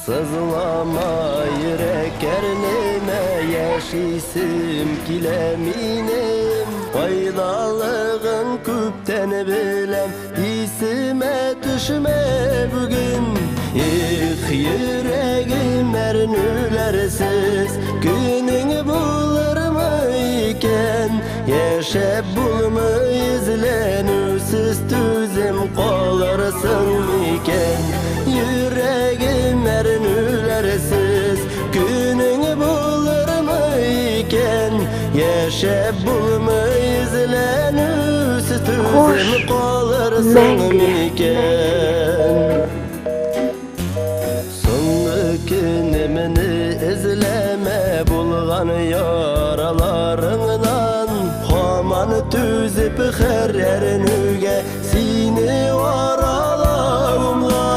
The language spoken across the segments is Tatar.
Сызлама йөрәк әрнемә, яшисем килә минем. Файдалыгын күптән беләм, исемә төшмә бүген. Эх, йөрәгем әрнүләрсез, көнең булырмы икән? Яшәп булмый эзләнүсез, түзем калырсың микән? Йөрәгем әрнүләрсез, көнең булырмы икән? Яшәп булмый эзләнүсез, түзем калырсың микән? Соңгы көнемне эзләмә булган яраларыңнан, һаман түзеп һәр әрнүгә сине аралавымга.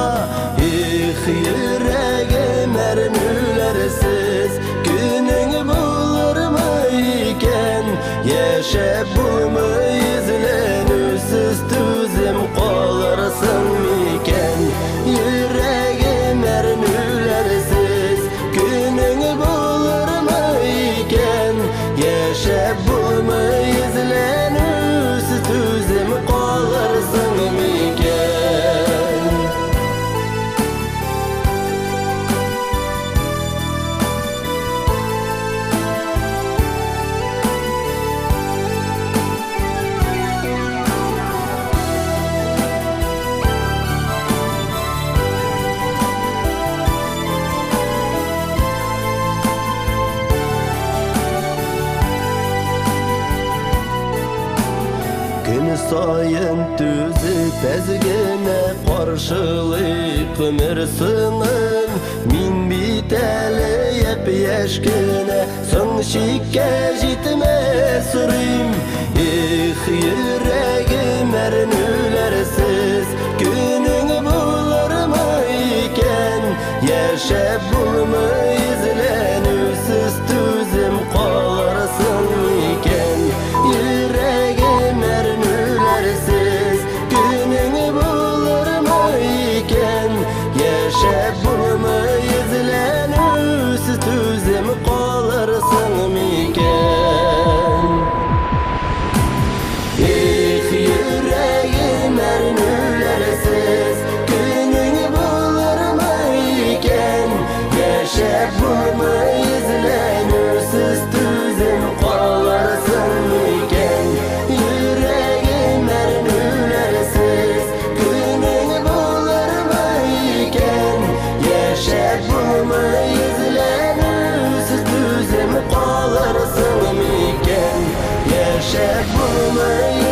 Эх, йөрәгем әрнүләрсез, көнең булырмы икән? Яшәп булмый эзләнүсез, түзем калырсың микән? Йөрәгем әрнүләрсез, көнең булырмы икән? Яшәп булмый эзләнүсез, түзем калырсың микән? Көн саен түзеп әз генә каршылыйк гомер сынын. Мин бит әле япь-яшь кенә, соң чиккә җитмә сорыйм. Эх, йөрәгем әрнүләрсез, көнең булырмы икән? Яшәп булмый эзләнүсез, түзем калырсың микән? Йөрәгем әрнүләрсез, көнең булырмы икән? Яшәп булмый эзләнүсез, түзем калырсың микән? Эх, йөрәгем әрнүләрсез, көнең булырмы икән? Яшәп булмый эзләнүсез, түзем калырсың микән? Йөрәгем әрнүләрсез, көнең булырмы икән? Яшәп булмый эзләнүсез, түзем калырсың микән? Яшәп булмый